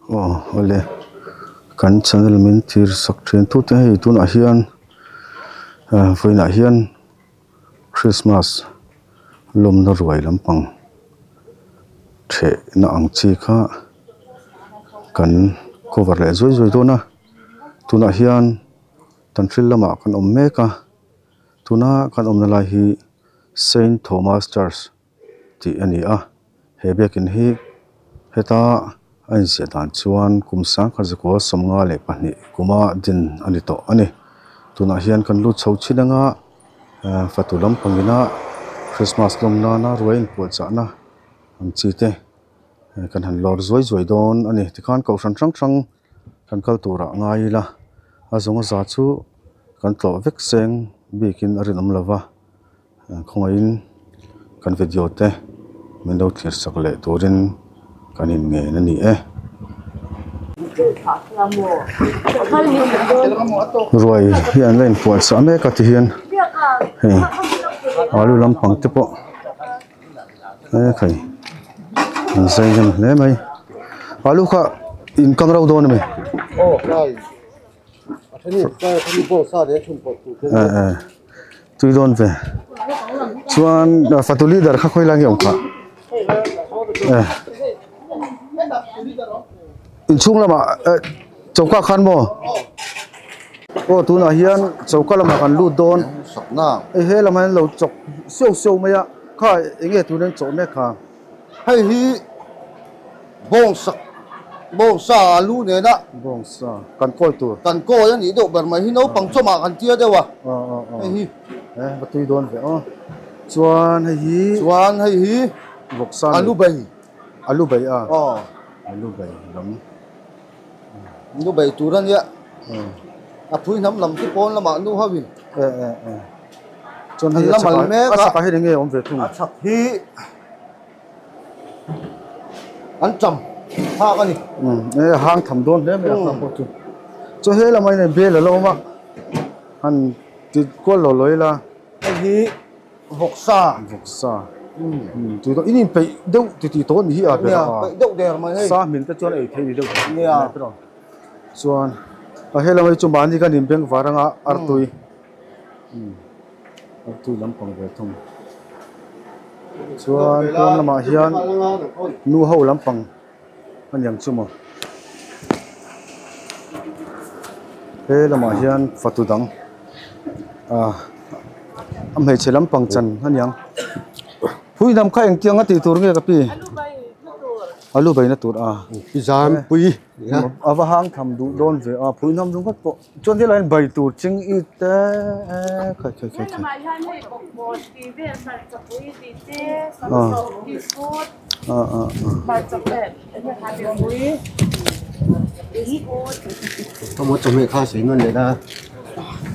Aw awle kan channel min thlir sak thin tute hei tunah hian ah vawiinah hian Christmas lawmna ruai lampang thehna ang chi kha kan cover leh zuai zuai dawn a tunah hian tanhril lamah kan awm mek a tuna kan awmna lai hi Saint Thomas Church tih a ni a he biakin hi heta a inziah dan chuan kum sangkhat zakua 52 kuma din a ni tawh a ni tunah hian kan lut chho chin anga ah fatu lampang ina Christmas lawm nana ruai inpuahchahna ang chi te kan han lawr zuai zuai dawn a ni tikhan kohhran hrang hrang kan kal turah ngai ila a zawng a za chu kan tlawh vek seng bikin a rinawm lova. Khawngaihin kan video te min lo thlir sak leh turin kan in ngen a ni e. Ruai hi an la inpuah chah mek a tihian hei alu lampang te pawh e khai an zai hnem hle mai alu kha in kang ro dawn a mi. Tui dawn ve chuan fatu leader kha khawi lai nge awm khah inchhung lamah eh choka khan maw aw tunah hian choka lamah kan lut dawn hei he lamah hian lo chawk seuh seuh mai a kha eng nge tuna an chawh mek kha. Hei hi bawngsak bawngsa alu nena bawngsa kan kawi tur kan kawi a nih deuh ber mai hi naupang chawmah kan tia deuh a hei hi e va tui dawn ve aw chuan hei hi chuan hei hi vawksa alu bai alu bai a aw alu bai lam alu bai tur a nia a phui hnam lam te pawn lamah nu ho in e e e chuan hei a chhakah a chhakah hian enge awm ve thung a chhak hi. An ṭam phak a ni. E hang tham dawn hle mai a kha pawh chu. Chaw he lamah hian bel a lo awm a, han ti kual lo lo ila. Hei hi vawksa. Vawksa. Tui dawn in inpeih deuh ti tih tawh a ni hi a ber a. Nia peih deuh der mai hei. Sa hmin te chuan ei theih ni deuh tih nia. Chuan a he lamah hi chu mahni kan inbeng var anga artui. Artui lampang ve thung chuan pawn lamah hian nu ho lampang a niang chu maw he lamah hian fatu dang ah a hmeichhe lampang chan a niang phui lam kha engtiang a tih tur nge ka pi alu beihna tur a Zampui a va hang tham duh dawn ve a phui hnam ringawt pawh. Chuan helai hian bai tur ching i te khai khai khai khai ah ah ah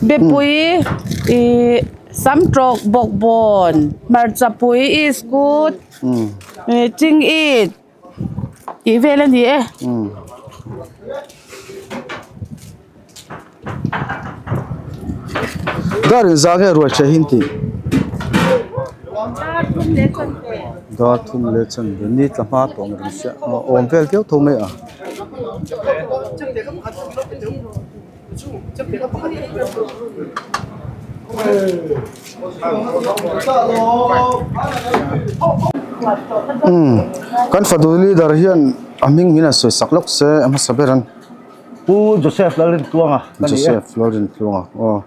Bepui ih samtawk bawkbawn hmarchapui iskut ih ching it. Tih vel a ni e. Dar in zah nge ruai hreh hi an tih? Dar thum leh chanve ni tla hma tawh ang reng sia awm vel viau tho mai a. Umm kan fanu leader hian a hming min han sawi sak lawk se a hmasa ber an. Pu Joseph Lalrintluanga ka ni e. Joseph Lalrintluanga aw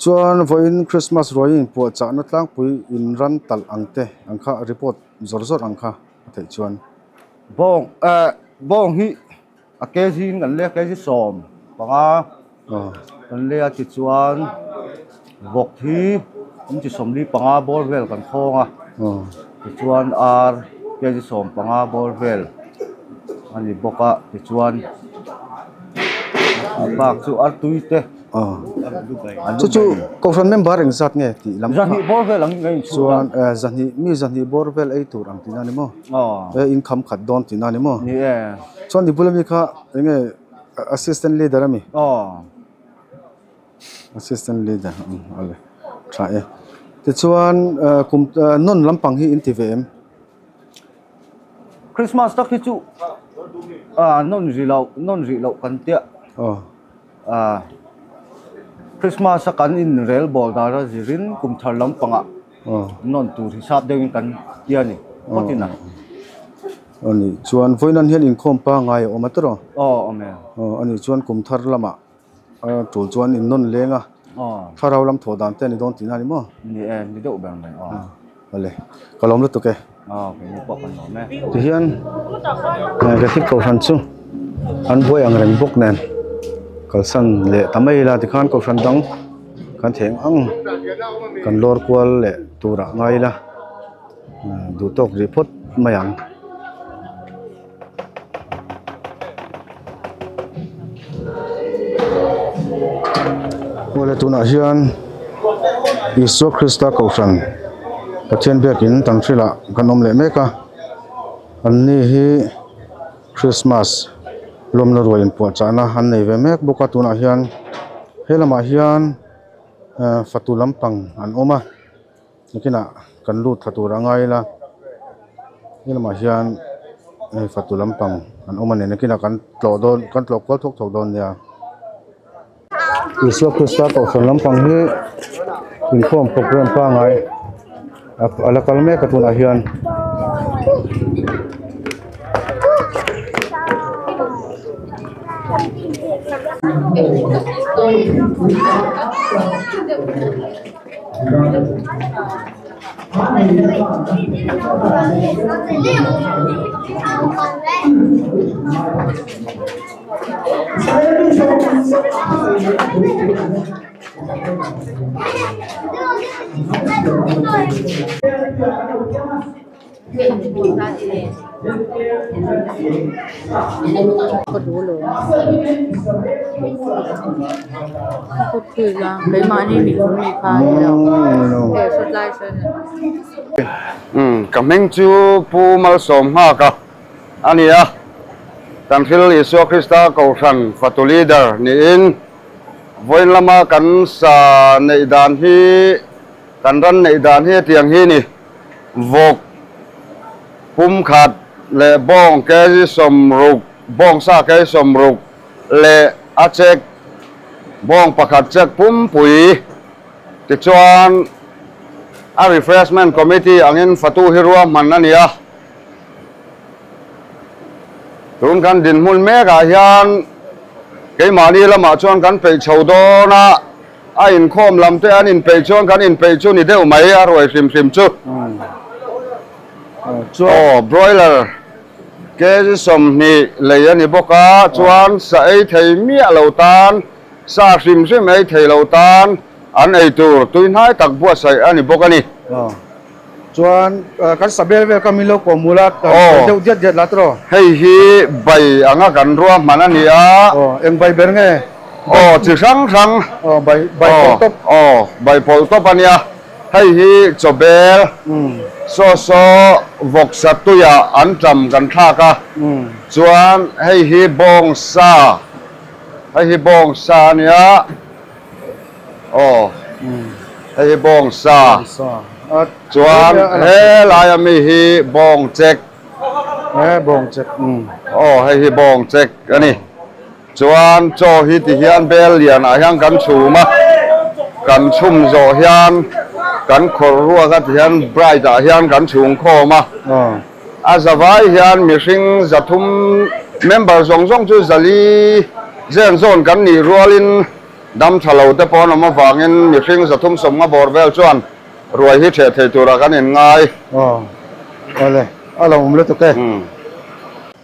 chuan vawiin Christmas ruai inpuahchahna tlangpui inran talh ang te ang kha report zawr zawr ang kha a theih chuan. Bawng eh bawng hi. A kg in kan lei a kg 15 kan lei a tichuan vawk hi inchi 45 bawr vel kan khawng a tichuan ar kg 15 bawr vel a ni bawk a tichuan a bak chu artui te. Chu chu kohhran member eng zat nge tih lam Zahnih bawr vel ang in chhut a. Chuan zahnih mi zahnih bawr vel ei tur ang tihna a ni maw? E in kham khat dawn tihna a ni maw? Ni e. Chuan i bula mi kha eng nge assistant leader a mi? Aw. Assistant leader awle tha e. Tichuan kum nawn lampang hi in ti ve em? Christmas tak hi chu. A nawn rih loh, nawn rih loh kan tia. A Christmas a kan in rel bawl dar a zirin kum thar lampangah nawn tur hisap deuhin kan tia ni phawt in a. A nih chuan vawiin hian inkhawm pangngai a awm a tiraw? Aw awm e. Aw a nih chuan kum thar lamah a tul chuan in nawn leng a, thlarau lam thawh dan te a ni dawn tihna a ni maw? Ni e, ni deuh ber mai aw. Awle, ka lawm lutuk e. Aw, keini pawh kan lawm e. Tihian Catholic Kohhran chu an buai ang reng bawk nen kalsan leh ta mai ila tikhan Kohhran dang kan thei ang ang kan lawr kual leh turah ngai ila duh tawk rih phawt mai ang. Awle tunah hian Isua Krista Kohhran Pathian biakin Tanhril-ah kan awm leh mek a, an ni hi Christmas lawmna ruai inpuahchahna an nei ve mek bawk a, tunah hian he lamah hian fatu lampang an awm a. Nakinah kan lut thla tur a ngai ila he lamah hian hei fatu lampang an awm a ni nakinah kan tlawh dawn kan tlawh kual thawk thawk dawn nia. Isua Krista kohhran lampang hi inkhawm program pangai a la kal mek a tunah hian. Ka hming chu Pu Malsawm Nghak a a ni a, kan thil Isua Krista Kohhran fatu leader niin vawiin lama kan sa neih dan hi kan ran neih dan hi hetiang hi a ni. Vawk pum khat leh bawng kg 60, bawng sa kg 60 leh a chek bawng pakhat chek pumpui tichuan a refreshment committee angin fatu hi ruahman a ni a. Tun kan dinhmun mekah hian keimahni lamah chuan kan peih chho dawn a. A inkhawm lam te an inpeih chuan kan inpeih chu ni deuh mai a ruai hrim hrim chu. Aw broiler kg 20 lei a ni bawk a, chuan sa ei thei miah lo tan, sa hrim hrim ei thei lo tan an ei tur tui hnai tak buatsaih a ni bawk a ni. Chuan kan sa bel vel kha min lo kawm mul a, kan deuh diat diat la tiraw? Hei hi bai anga kan ruahman a ni a. Aw, eng bai ber nge? Aw, chi hrang hrang. Aw, bai bai pawlh tawp. Aw, bai pawlh tawp a nia. Hei hi chawbel, saw saw vawksa tuiah an ṭam kan thlak a. Chuan hei hi bawngsa, hei hi bawngsa a nia. Aw hei hi bawng sa chuan helai ami hi bawng chek aw hei hi bawng chek a ni chuan chaw hi ti hian bel lian ah hian kan chhum a kan chhum zawh hian kan khawrh ruak a ti hian bright ah hian kan chhung khawm a a zavai hian mihring 300 member zawng zawng chu 400 zen zawn kan nih rualin. Dam tha lo te pawh an awm avangin mihring 350 bawr vel chuan ruai hi theh thei turah kan inngai. Aw, awle, a lo awm lutuk e. Umm,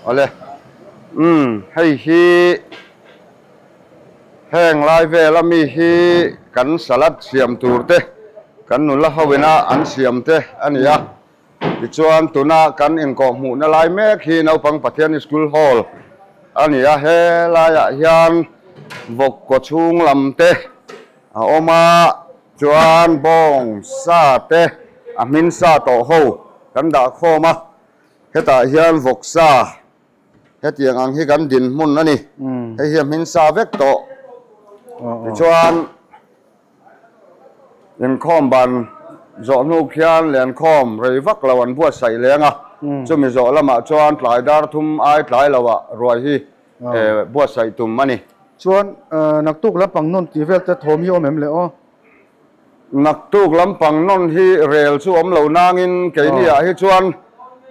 awle, umm, hei hi heng lai vel ami hi kan salad siam tur te, kan nula ho ina an siam te a ni a. Tichuan tuna kan inkawhhmuhna lai mek hi naupang Pathian School Hall a ni a, he laiah hian vawk kaw chhung lam te a awm a, chuan bawng sa te a hmin sa tawh ho kan dah khawm a, hetah hian vawk sa hetiang ang hi kan dinhmun a ni, hei hi a hmin sa vek tawh. Tichuan. Inkhawm ban zawh hnu khian lenkhawm rei vak lo an buatsaih leng a. Chumi zawh lamah chuan tlai dar thum ai tlai loah ruai hi buatsaih tum a ni. Chuan naktuk lampang nawn tih vel te thawm hi awm em le aw? Naktuk lampang nawn hi rel chu awm lo nangin keini ah hi chuan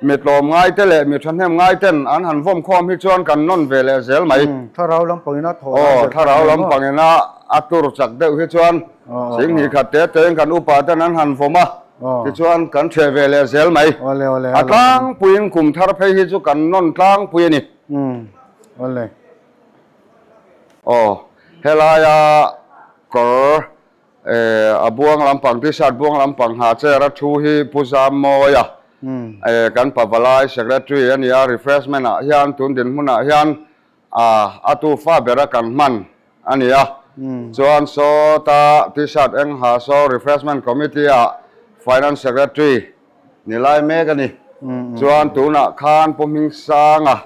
mi tlawm ngai te leh mi thahnem ngai ten an han vawm khawm hi chuan kan nawn ve leh zel mai. Thlarau lampang ina thaw Aw, thlarau lampang ina a tur chak deuh hi chuan Singhnih khat te tein kan upa ten an han vawm a, tichuan kan ṭheh ve leh zel mai. A tlangpuiin kum thar phei hi chu kan nawn tlangpui a ni. Aw, helaia kawr a buang lampang, t-shirt buang lampang ha chair a thu hi Pu Zammawia, kan Pavalai Secretary a ni a, refreshment ah hian tun dinhmunah hian a tufa bera kan hman a ni a. Chuan sawta t-shirt eng ha saw refreshment committee ah Finance Secretary ni lai mek a ni. Chuan tunah khan Pu Hmingsanga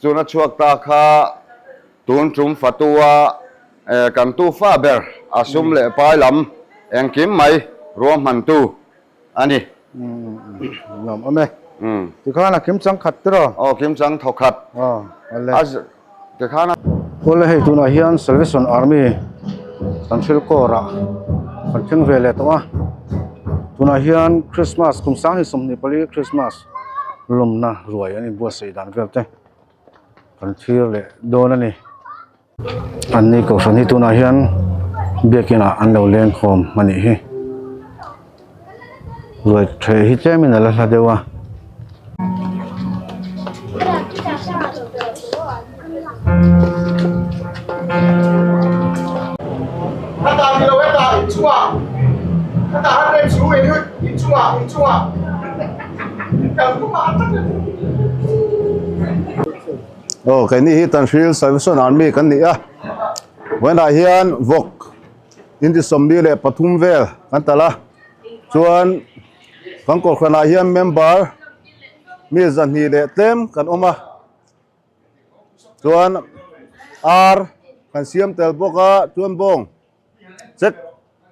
Chuna chhuak ta kha tun tum fatua kan tufa ber a sum leh pai lam engkim mai ruahmantu a ni. Nuam awm e. Tikhan a kimchang khat tiraw? Aw kimchang thaw khat. Aw awle. Tikhan a. Awle hei tunah hian Salvation Army kan thil kawrah kan thleng ve leh tawh a. Tunah hian Christmas kum sang hi 24 Christmas. Lawmna ruai an inbuatsaih dan vel te kan thlir leh dawn a ni. An ni kohhran hi tunah hian biakin ah an lo leng khawm a nih hi. Ruai theh hi tlemin a la hla deuh a. Aw keini hi Tanhril Salvation Army kan ni a vawiinah hian vawk inti 23 vel kan talh a chuan kan kohhranah hian member mi 200 leh tlem kan awm a. Chuan ar kan siam tel bawk a chuan bawng chek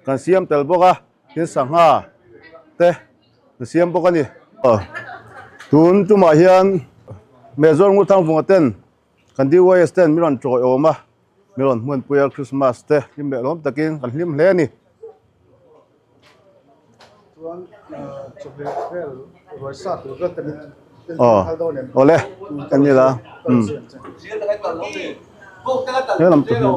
kan siam tel bawk a tin sangha te kan siam bawk a ni. Tun tumah hian Major Ngurthangvunga ten kan DYS ten min rawn tawiawm a min rawn hmunpui a Christmas te hlim leh lawm takin kan hlim hle a ni. Chuan chawhmeh vel ruai sa tur vel te min Aw awle kan ni la umm he lam chu hi aw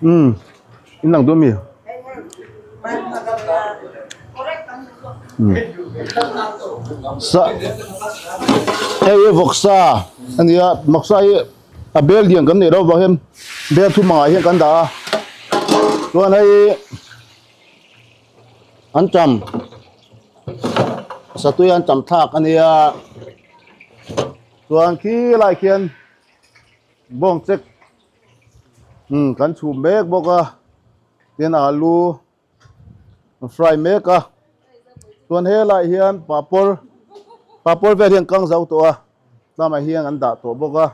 umm in lang duh ami umm sa hei hi vawksa a ni a vawksa hi. A bel lian kan neih loh vang hian bel thum angah hian kan dah a chuan hei an tam satui an tam thlak a nia chuan khi lai khian bawng chek umm kan chhum mek bawk a tin alu an fry mek a chuan helaiah hian papawr papawr vel hian kang zo tawh a tlamah hian an dah tawh bawk a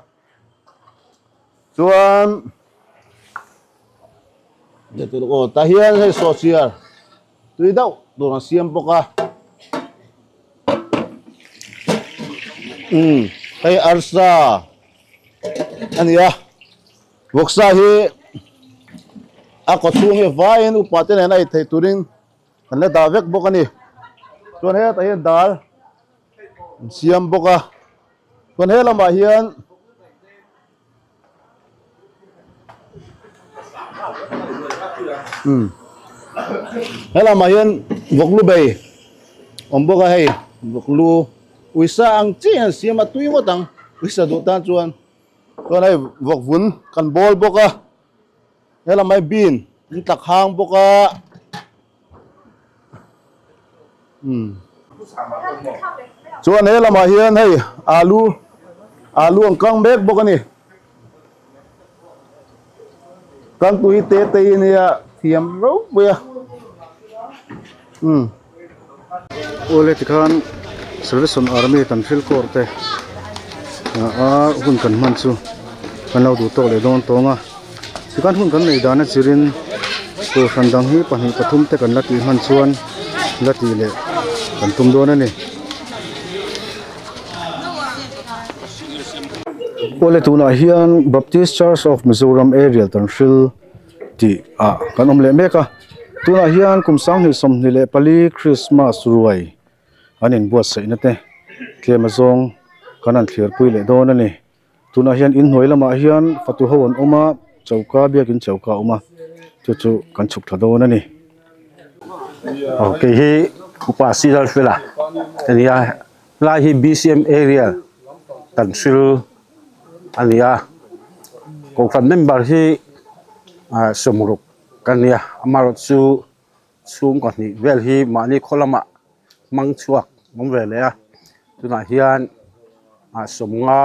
chuan aw tah hian hei sawhchiar tui deuh tur an siam bawk a umm hei arsa a ni a. Vawksa hi a kaw chhung hi vaiin upa te nen a ei theih turin kan la dah vek bawk a ni. Chuan hetah hian dal an siam bawk a, chuan he lamah hian umm he lamah hian vawklu bei awm bawk a hei vawklu uisa ang chi an siam a tui ngawt ang uisa duh tan chuan. Chuan hei vawk vun kan bawl bawk a, helam hi bean an tlak hang bawk a umm chuan he lamah hian hei alu alu an kang mek bawk a ni kang tui te te hi nia thiam ropui a umm. Awle tikhan Salvation Army kan thil kawr te a hun kan hman chu kan lo duh tawk leh dawn tawng a tikhan hun kan neih dan a chirin Kohhran dang hi pahnih pathum te kan la tih hman chuan la tih leh kan tum dawn a ni. Awle tunah hian Baptist Church of Mizoram Aerial Tanhril tih ah kan awm leh mek a. Tunah hian kum sanghnih 24 Christmas ruai an inbuatsaihna te tlem azawng kan han thlir pui leh dawn a ni. Tunah hian inhnuai lamah hian fatu ho an awm a choka biakin choka a awm a chu chu kan chhuk thla dawn a ni. Aw kei hi upa Sidal Fela a ni a helai hi B_C_M area Tanhril a ni a kohhran member hi ah sawmruk kan ni a amaherawhchu chhungkaw hnih vel hi mahni khaw lamah hmang chhuak awm ve leh a tunah hian ah sawmnga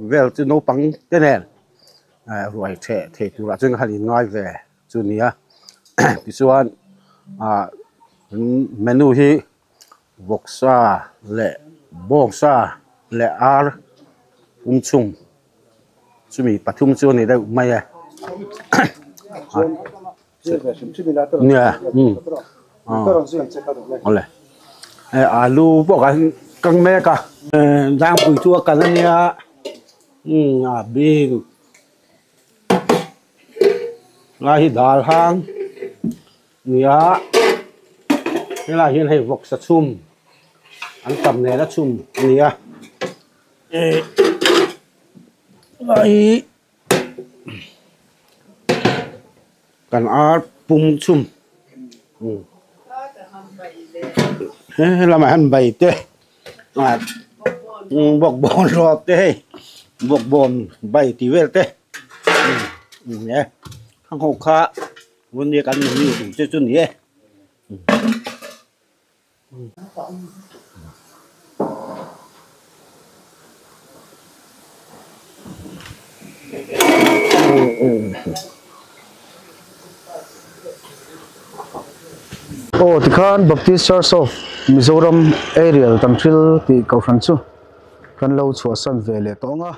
vel chu naupang te nen eh ruai theh thei turah chuan han in ngai ve chu a ni a tichuan ah menu hi vawksa leh bawngsa leh ar pum chhung chumi pathum chu a ni deuh mai a nia umm awle hei alu pawh kan kang mek a dangpui chu a kal a nia umm a bean lai hi dal hang nia helaiah hian hei vawksa chhum an tam nen a chhum a ni a eh lai hi. Kan ar pum chhum he lamah hian bai te ah bawkbawn rawt te hei bawkbawn bai tih vel te e khang ho kha vawiin kan menu tur te chu a ni e. Aw tikhan Baptist Church of Mizoram Aerial Tanhril tih kohhran chu kan lo chhuahsan ve leh tawh ang a.